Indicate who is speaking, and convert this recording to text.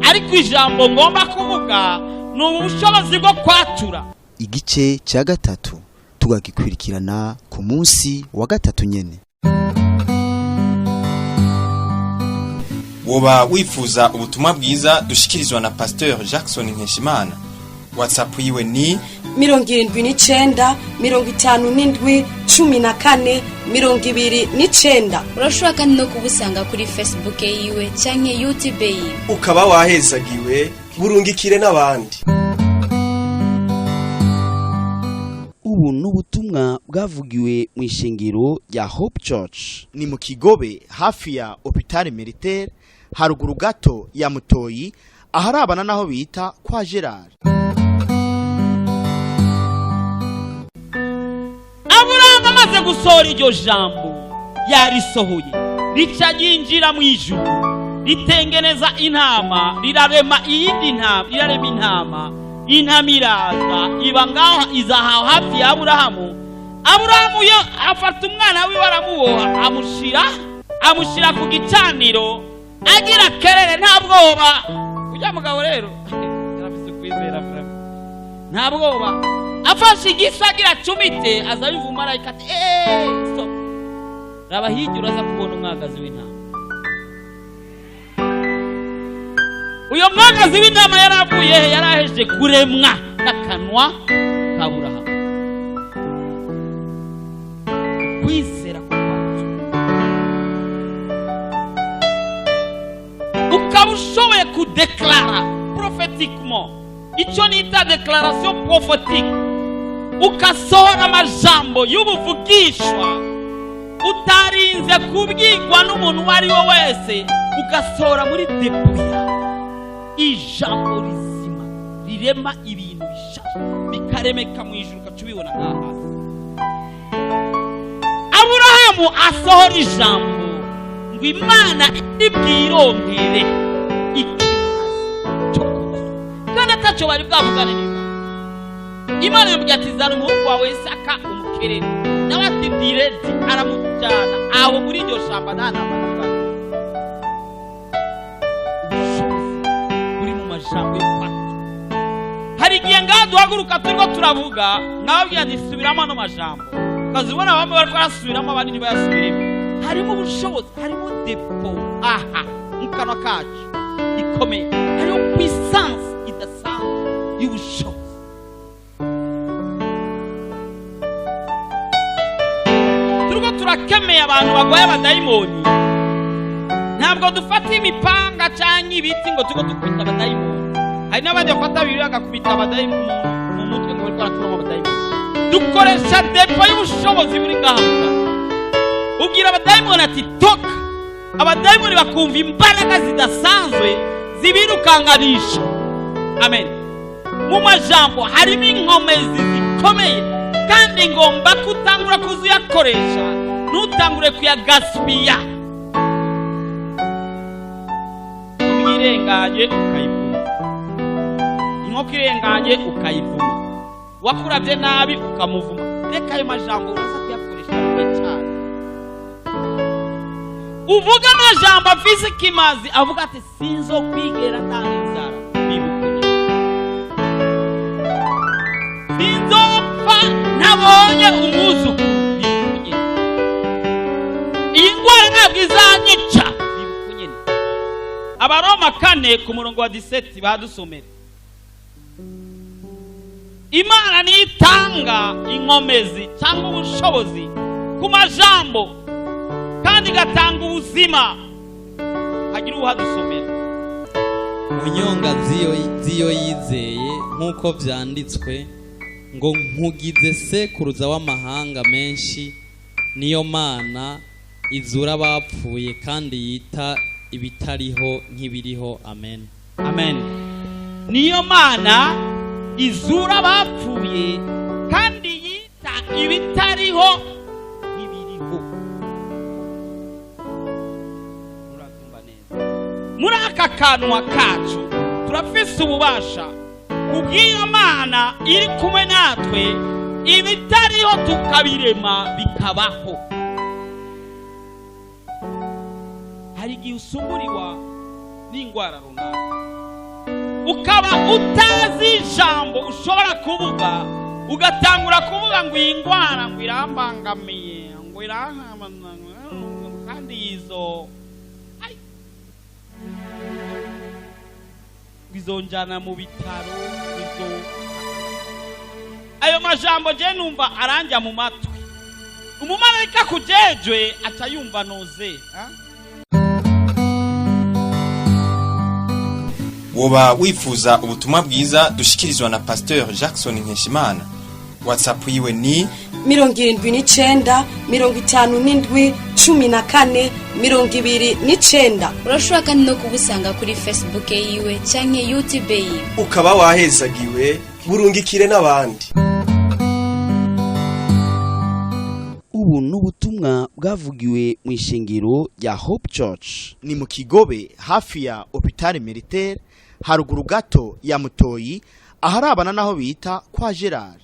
Speaker 1: Ariko ijambo ngomba kuvuga ni ubu bushobozi bwo kwatura.
Speaker 2: Igice cya gatatu tugagikurikirana ku munsi wa gatatu nyene.
Speaker 3: Woba wifuza ubutumwa bwiza dushikirizwa na Pasteur Jackson Nkeshimana? WhatsApp yiwe ni
Speaker 4: 79 57 14 29.
Speaker 5: Urashobora kandi no kubusanga kuri Facebook yiwe canke YouTube yiwe.
Speaker 6: Ukaba wahezagiwe, burungikire n'abandi.
Speaker 7: Ubu ni ubutumwa bwavugiwe mu ishengero rya Hope Church.
Speaker 8: Ni mu Kigobe, hafi ya Hôpital Militaire, haruguru gato ya Mutoyi, aharabana naho bita kwa Gerard.
Speaker 1: Aburahamu amaze gusohora iryo jambo, yarisohoye, rica ryinjira mu ijuru, ritengeneza intama, rirarema iyindi ntama, rirarema intama. Intama iraza iba ngaho, iza aho hafi ya Aburahamu. Aburahamu yo afata umwana wiwe, aramuboha, amushyira ku gicaniro, agira kerere, nta bwoba. Ujya mugabo rero yarafise ukwizera vraiment. Nta bwoba, afashe igisu agira acumite, aza yumva umumarayika ati: "Eee, stop, raba hirya, uraza kubona umwagazi w'intama." Uyo mwagazi w'intama yari avuye he? Yari ahejeje kuremwa n'akanwa ka Burahamu. Kwizera ko kwacu ukaba ushoboye kudeklara prophétiquement, icyo nita déclaration prophétique, ukasohora amajambo y'ubuvugishwa utarinze kubwirwa n'umuntu uwo ari we wese, ugasohora muri dépôt yawe ijambo rizima rirema ibintu bishasha, bikaremeka mu ijuru, ugaca ubibona ngaha hasi. Aburahamu asohora ijambo ngo Imana ibwironkere ikimazi cyo kurya, kandi atacyo bari bwavugane n'Imana. Imana yamubwiye ati: "Zana umuhungu wawe Isaka umukerere." Nawe ati: "Ndi ready." Aramujyana aho muri iryo shamba, nta ntama zibayo. Ubushobozi buri mu majambo yo kwatura. Hari igihe ngaha duhaguruka turiko turavuga, nkababwira nti: "Subiramo ano majambo." Ukazibona bamwe bariko barasubiramo, abandi ntibayasubiremo. Harimo ubushobozi, harimo dépôt aha mu kanwa kacu ikomeye, hariho puissance idasanzwe y'ubushobozi. Turiko turakemeye abantu bagwaye abadayimoni, ntabwo dufata imipanga cyangwa ibiti ngo turiko dukubita abadayimoni. Hari n'abandi bafata bibiri bagakubita abadayimoni mu mutwe ngo bariko barakuramo abadayimoni. Dukoresha dépôt y'ubushobozi buri ngaha mu kanwa. Ubwira abadayimoni ati: "Toka." Abadayimoni bakumva imbaraga zidasanzwe zibirukanganisha. Amen. Mu majambo harimo inkomezi zikomeye, kandi ngomba kutangura kuzuyakoresha, ntutangure kuyagasipiya. Irenganye ukayivuma, inkoko irenganye ukayivuma, wakurabye nabi ukamuvuma. Reka ayo majambo, uraza kuyakoresha kure cyane. Uvuga amajambo afise ikimazi, avuga ati: "Sinzokwigera ntanga inzara." Bibukunye: "Sinzopfa ntabonye umwuzukuru." Bibukunye: "Iyi ndwara ntabwo izanyica." Bibukunye. Abaroma 4 ku murongo wa 17 badusomera. Imana niyo itanga inkomezi cyangwa ubushobozi ku majambo, kandi igatanga ubuzima. Hagira uwuhadusomera.
Speaker 9: Mu nyonga z'iyo yizeye, nk'uko byanditswe ngo: "Nkugize sekuruza w'amahanga menshi." Niyo Mana izura abapfuye kandi yita ibitariho nk'ibiriho. Amen.
Speaker 1: Amen. Niyo Mana izura abapfuye kandi yita ibitariho nk'ibiriho. Murabyumva neza? Muri aka kanwa kacu turafise ububasha kubw'iyo Mana iri kumwe natwe, ibitariho tukabirema bikabaho. Hari igihe usumburirwa n'indwara runaka. Ukaba utazi ijambo ushobora kuvuga, ugatangura kuvuga ngo iyi ndwara ngo irambangamiye, ngo irahamana, kandi izo Ai. Ngo izonjana mu bitaro, izo ayo majambo je numva aranja mu matwi. Umumarayika kujejwe aca yumva noze ha?
Speaker 3: Woba wifuza ubutumwa bwiza dushikirizwa na Pasteur Jackson Nkeshimana? WhatsApp yiwe ni
Speaker 4: 79 57 14 29.
Speaker 5: Urashobora kandi no kubusanga kuri Facebook yiwe canke YouTube yiwe.
Speaker 6: Ukaba wahezagiwe, burungikire n'abandi.
Speaker 7: Ubu ni ubutumwa bwavugiwe mu ishengero rya Hope Church.
Speaker 8: Ni mu Kigobe, hafi ya Hôpital Militaire, haruguru gato ya Mutoyi, aharabana n'aho bita kwa Gerard.